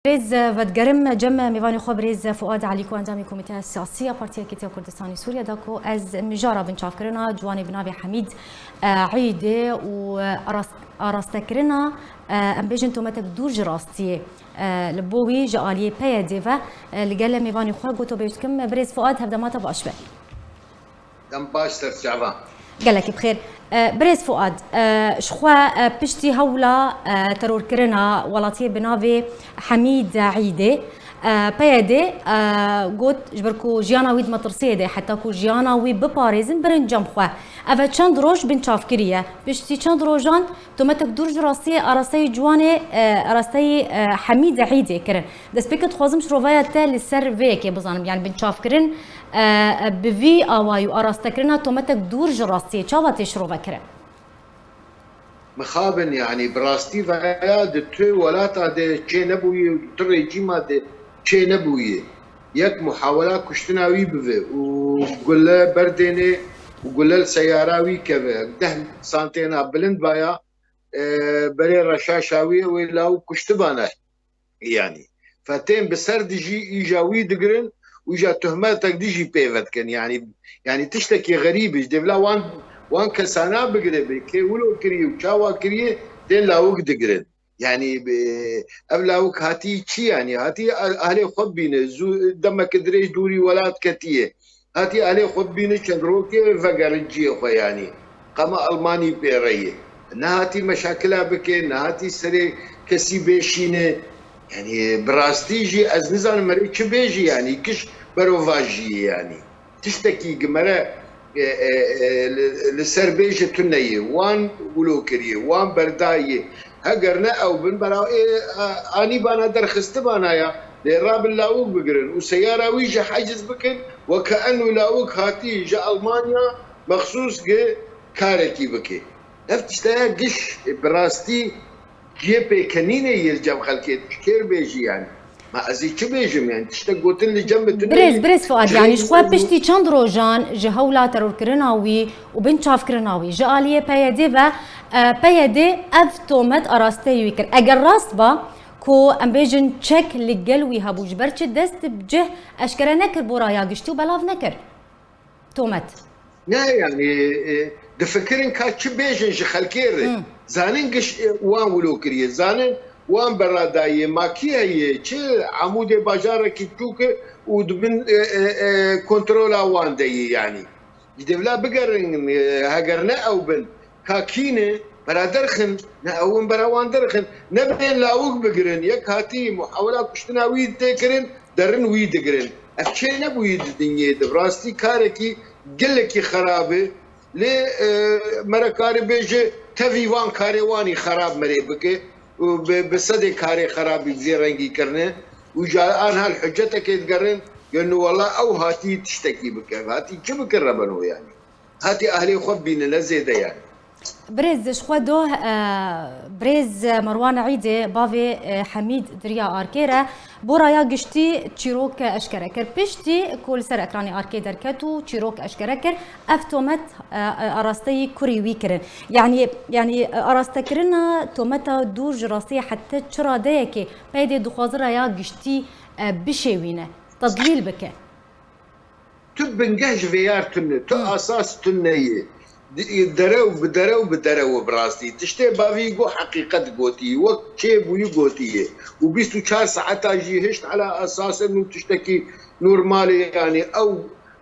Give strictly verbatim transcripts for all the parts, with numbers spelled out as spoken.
Birêz, e, vedigerim cem mêvanê xwe birêz Fuad Elî ku endamê Komîteya Siyasî ya Partiya Yekîtiya Kurdistanê Sûriye da ku ez mijara binçavkirina ciwanê bi navê Hemîd, e, Îdê û, e, aras-, arastekirina, e, em bêjin tometek dûr ji rastiyê, e, li bo wî ji aliyê P Y D ve, e, li gel mêvanê xwe gotobêj dikim. Birêz Fuad, hevdema te baş be. Dem baş ser çavan. Gelekî bi xêr. E, Birêz Fuad, e, ji xwe, e, piştî hewla, e, terorkirina welatiyê bi navê Hemîd Îdê, e, P Y D, e, got, ji ber ku jiyana wî di metirsiyê de, heta ku jiyana wî biparêzin, birin cem xwe. Ev e çend roj binçavkirî ye. Piştî çend rojan tometek dûr ji rastiyê arasteyî ciwanê, e, arasteyî, e, Hemîd Îdê kirin. Destpêkê dixwazim şirovaya te li ser vê yekê bizanim. Yani binçavkirin, e, e, bi vî awayî û arastekirina tometek dûr ji rastiyê çawa tê şirovekirin? Mixabin, yani bi rastî veya di tu welata de çê nebûyî, tu rejîma de çê nebûyî. Yek muhawela kuştina wî bive û gule berdêne û gule li seyara wî keve. Deh santêna bilind baya, e, berê reşaşa wî, wê lawik kuştibana. Yani, fetên bi ser dijî îja wî digirin û îja tuhmetek dijî pê vedikin. Yani, yani tiştekî xerîb e. Ji devla wan, wan kesana bigire be, kê wilo kiriye û çawa kiriye, tên lawik digirin. Yani, bi, ev lawik hatî çi yani? Hatî a-, ahlê xwe bîne, zû, demeke dirêj dûrî welat ketiye. Hatî alê xwe bîne çend rokê vegerin ciyê xwe, yanî qema Almanî pêre ye. Nehatî meşakila bike, nehatî serê kesî bêşîne. Yanî bi rastî jî ez nizanim merê çi bêjî, yanî kiş berovajî ye, yanî tiştekî gi mere, e, e, e, li, li ser bêje tune ye. Wan wilo kiriye, wan berdaye. Heger ne ew bin, bera ê, a, anî bana derxistibana ya. Lê rabin lawik bigirin û seyara wî jî heciz bikin, weke eno lawik hatî ji Almanya mexsûs gi karekî bike. Ev tişteya giş, e, bi rastî cihê pêkenînê yê li cem xelkê dikir bêjî yani. Ma ez ê çi bêjim yani? Tiştek gotin li cem min tune Birêz, ye. Birêz Fuad, yani ji xwe piştî çend rojan ji hewla terorkirina wî û binçavkirina wî ji aliyê P Y D ve, e, P Y D ev tomet arasteyî wî kir. Eger rast ba ku em bêjin çek li gel wî hebû, ji ber çi dest bi cih eşkere nekir bo raya giştî û belav nekir? Tomet. Ne yani, e, difikirin ka çi bêjin ji xelkê re. Hmm. Zanin giş, e, wan wilo kiriye. Zanin wan beradaye. Ma kî heye? Çi Amûdê bajarekî çûk e û di bin, e, e, e, kontrola wan de ye yani. Ji devla bigerin, e, heger ne ew bin, ka kî ne, bera derxin, ne ew in bera wan derxin, ne bên lawik bigirin, yek hatî muhawela kuştina wî tê kirin, derin wî digirin. Ev çê nebûyî di dinyê de. Bi rastî karekî gelekî xerab e. Lê, e, mere karê bêje, tevî van karê wanî xerab merê bike û bi, bi sedê karê xerabî bi vê rengî kirine û ji anha li hiccetekê digerin, geno wela ew hatî tiştekî bike. Hatî çi bike rebeno yani? Hatî ahlê xwe bîne, ne zêde yani. Birêz ji xwe doh, e, birêz Merwan Îdê, bavê, e, Hemîd diriya Arkê re bo raya giştî çîrok eşkere kir. Piştî ku li ser ekranê Arkê derket û çîrok eşkere kir, ev tomet, e, e, arasteyî kurî wî kirin. Yani, yani, e, arastekirina tometa dûr ji rastiyê heta çi radeyekê P Y D dixwaze raya giştî, e, bişêwîne, tedlîl bike. Tu bingeh ji vê yar tune, tu Hı. asas tune ye. Di-, derew bi derew bi derew bi rastî. Tiştê bavî got heqîqet gotî, wek çêbûyî gotî ye. Û bîst û çar saeta jî hişt ala esasên û tiştekî normal e, yanî ew,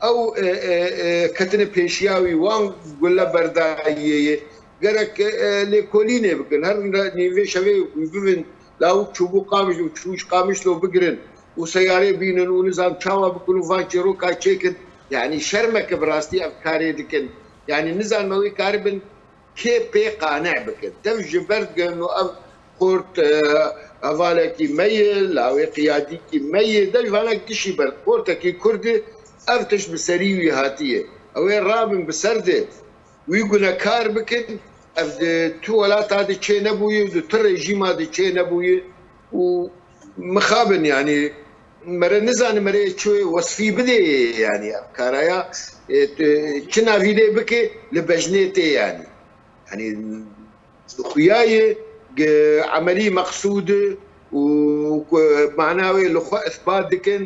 ew, e, e, e, ketine pêşiya wî, wan gule berdayiyê ye. Gerek, e, e, lêkolînê bikin. Herin re nîvê şevê wî bibin, lawik çûbû Qamiş û çû ji Qamişlo bigirin. û seyarê bînin û nizam çawa bikin û van çîroka çêkin. Yanî şerm e ke bi rastî ev karê dikin. Yanî nizanim ew ê karibin kê pê qane bikin. Dev ji ber digerin û ev xort, e, hevalekî me ye, lawê qiyadîkî me ye. Dev vanek tişî ber xortekî kurd e, ev tişt bi serî wî hatiye. Ew ê rabin bi ser de wî gunekar bikin. Ev di tu welata de çê nebûye û di tu rejîma de çê nebûye. û mixabin, yanî mere nizanim mere çi wesfî bidê, yanî ev karaya, e, tu çi navînê bike li bejnê tê, yanî. Yanî xuya ye, ge-, emelî meqsûd û ku mana wê li xwe îsbat dikin,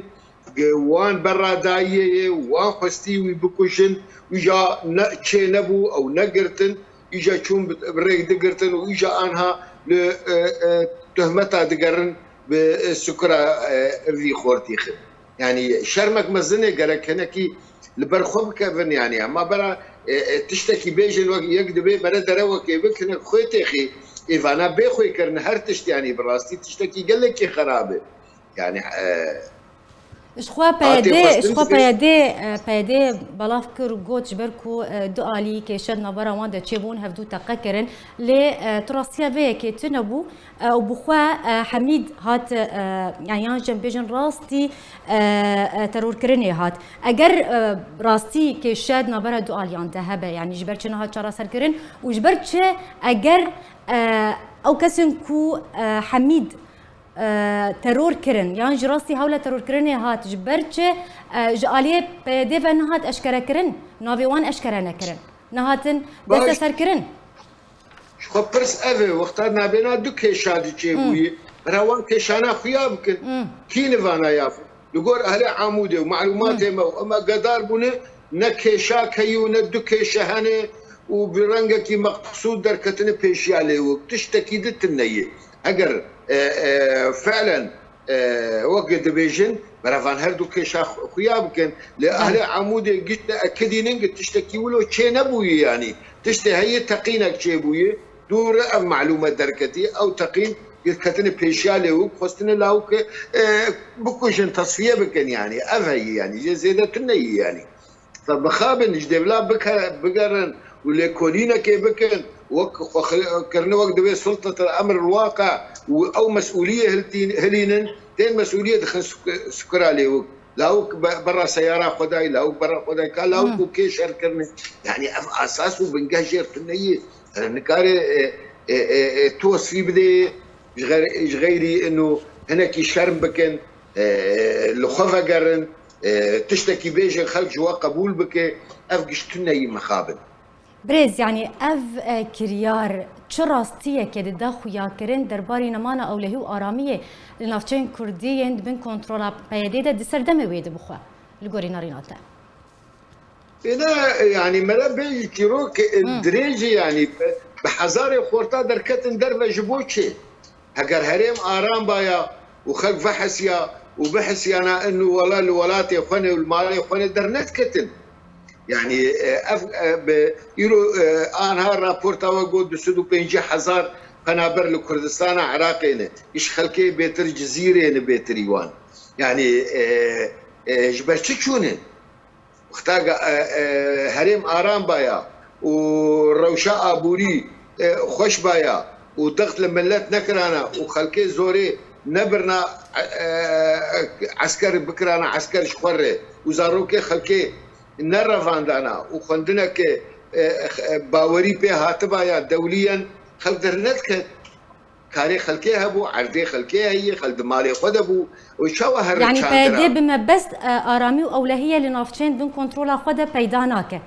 wan berradayiyê ye, wan xwestî wî bikujin, wî ja ne, çê nebû, ew negirtin, îja çûn bi, bi rêk digirtin û îja anha li, e, e, tuhmeta digerin bi, e, sukira, e, vî xortî xin. Yanî şermek mezin e, gerek hinekî li ber xwe bikevin, yanî, ema bera, e, e, tiştekî bêjin, wek yek dibê bere dere wekê bik, hinek xwê têxî, ê vana bê xwê kirin, her tişt, yanî, bi rastî tiştekî gelekî xerab e. Yanî, e, Ji xwe P Y D, ji xwe P Y D, e, P Y D belav kir û got, ji ber ku, e, du alî kêşe di navbera wan de çêbûn, hevdû teqe kirin. Lê, e, tu rastiya vê yekê tune bû, e, û bi xwe, e, Hemîd hat, e, yani yan jî em bêjin rastî, e, e, terorkirinê hat. Eger, e, rastî kêşe di navbera du aliyan de hebe, yani ji ber çi nehat çareserkirin û ji ber çi eger, e, ew kesên ku, e, Hemîd e, teror kirin, yan ji rastî hewla terorkirinê hat, ji ber çi, e, ji aliyê P Y D ve nehat eşkerekirin, navê wan eşkere nekirin, nehatin desteserkirin? Ji xwe pirs ev e, wexta nabêna du kêşa diçê bûyî, bira wan kêşana xuya bikin. Kî nivana ya? Li gor ehlê Amûdê û malûmatê me û ema gedar bûne, ne kêşa keyî û ne du kêşe hene û bi rengekî meqsûd derketine pêşiya lêwik. Tiştekî di tune ye. Eger, e, e, fiilen, e, wek dibêjin, berevan her du kêşa xu-, xuya bikin. Lê ehlê Amûdê giş te ekidînin ki tiştekî wilo çê nebûyî yanî. Tiştê heye teqînek çêbûyî. Dû re ev malûme derketî. Ew teqîn ketine pêşiya lêwik, xwestine lawik, e, bikujin, tesfiye bikin yanî. Ev heye yanî. Jê zêde tune ye yanî. Fe mixabin ji dêvla bike-, bigerin û lêkolînekê bikin, wek xwe xi-, kirine wek divê sultetel emr waka û ew mesûliyê hiltîn-, hilînin, tên mesûliyê dixin suk-, sukira lêwik. Lawik be-, berra seyara xwe dayî, lawik berra xwe dayî, ka lawik û kê şer kirine. Yanî ev asas û bingeh jêr tune yî. Nikare, e, e, e, e, tu wesfî bidê, ji xer-, ji xeyrî inu hinekî şerm bikin, e, li xwe vegerin, e, tiştekî bêjin, xelk ji we qebûl bike, ev giş tune yî mixabin. Birêz, yanî ev, e, kiryar çi rastiyeke dide xuyakirin derbarî nemana ewlehî û aramiyê li navçeyên kurdî yên di bin kontrola P Y D de di serdemê wê de bixwe li gorî nerîna te? Êne, yanî, me re bêjî çîrok, e, dirêj e, yanî, bi, bi hezarê xorta derketin derve ji bo çi? Heger herêm aram baya û xelk vehesiya û bihisiyana inu wela li welatê xwe ne û li malê xwe ne dernediketin. Yanî, e, ev, e, bi îro, e, anha raporta we got du sed û pêncî hezar penaber li Kurdistana Iraqê ne. Îş xelkê bêtir Cizîrê ne bêtirî wan. Yanî, e, e, ji ber çi çûne? Wexta, e, e, herêm aram baya û rewşa aborî, e, xweş baya û dext li millet nekirana û xelkê zorê nebirna, e, e, esker bikirana esker ji xwe re û zarokê xelkê nerevandana û xwendineke, e, e, bawerî pê hatibaya dewliyen xelk dernediket. Karê xelkê hebû, erdê xelkê heye, xelk di malê xwe de bû. Û çawa here çandira? Yanî P Y D bi mebest, e, aramî û ewlehiyê li navçeyên bin kontrola xwe de peyda nake.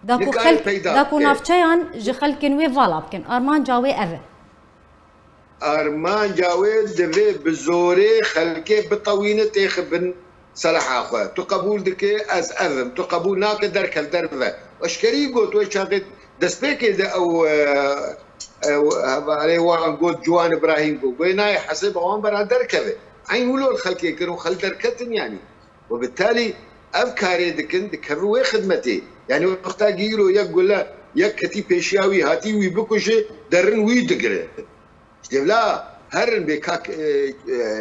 Da ku Nikare xelk, peyda da ku bike. Navçeyan ji xelkên wê vala bikin. Armanca wê ev e. Armanca wê divê bi zorê xelkê bitewîne têxe bin selaha xwe. Tu qebûl dike, ez ev im. Tu qebûl nake, derkev derve. Eşkerî got, wê çaxê destpêkê de ew, e, ew hevalê wan got, Ciwan Îbrahîm got, wê nayê hesêba wan bera derkeve. Eyn wilo li xelkê kir û xelk derketin yanî. Webitalî ev karê dikin, dikeve wê xidmetê. Yanî wexta gîro yek gule, yek ketî pêşiya wî, hatî wî bikuje, derin wî digire. Ji dêvla herin bê ka, e, e,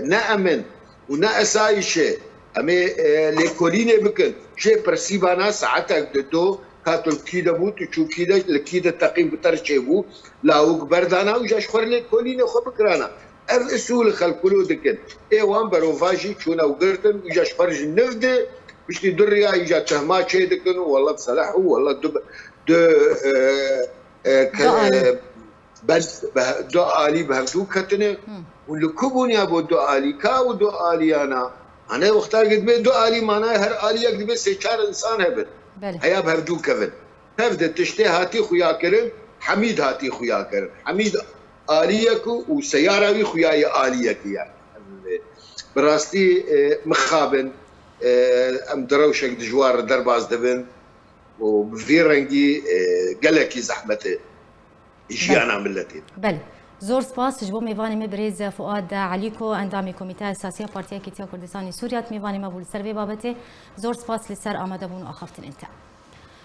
ne emin û ne esayîş e. Em ê, e, lêkolînê bikin. Jê pirsîbana saetek di do ka tu li kî de bû, tu çû kî de, li kî de teqîn bi ter çêbû, lawik berdana û ja ji xwe re lêkolînê xwe bikirana. Ev usûl xelk wilo dikin. Ê wan berovajî çûne û girtin û ja ji xwe re ji niv de piştî du riya îja tehma çê dikin û wela bi selah û wela du, du, e, e, ke-, Du alî. e, Ben bi he-, du alî bi hevdû ketine. Hûn li ku bûn ya bo du alî? Ka û du aliyana? Hane wexta ki dibê du alî, manayê her aliyek dibê sê çar insan hebin. Belê. Heya bi hevdû kevin. Tev de tiştê hatî xuya kirin, Hemîd hatî xuya kirin. Hemîd aliyek û, û seyara wî xuyayê aliyekî ye. Bi rastî e, mixabin e, em di rewşek dijwar re derbas dibin û bi vî rengî e, gelekî zehmet e jiyana milletê. Belê. Zor spas ji bo mêvanê me birêz Fuad Elîko, endamê Komîteya Esasiya Partiya Yekîtiya Kurdistanê Sûriya, mêvanê me bû li ser vê babetê. Zor spas li ser amadebûn û axaftinên te.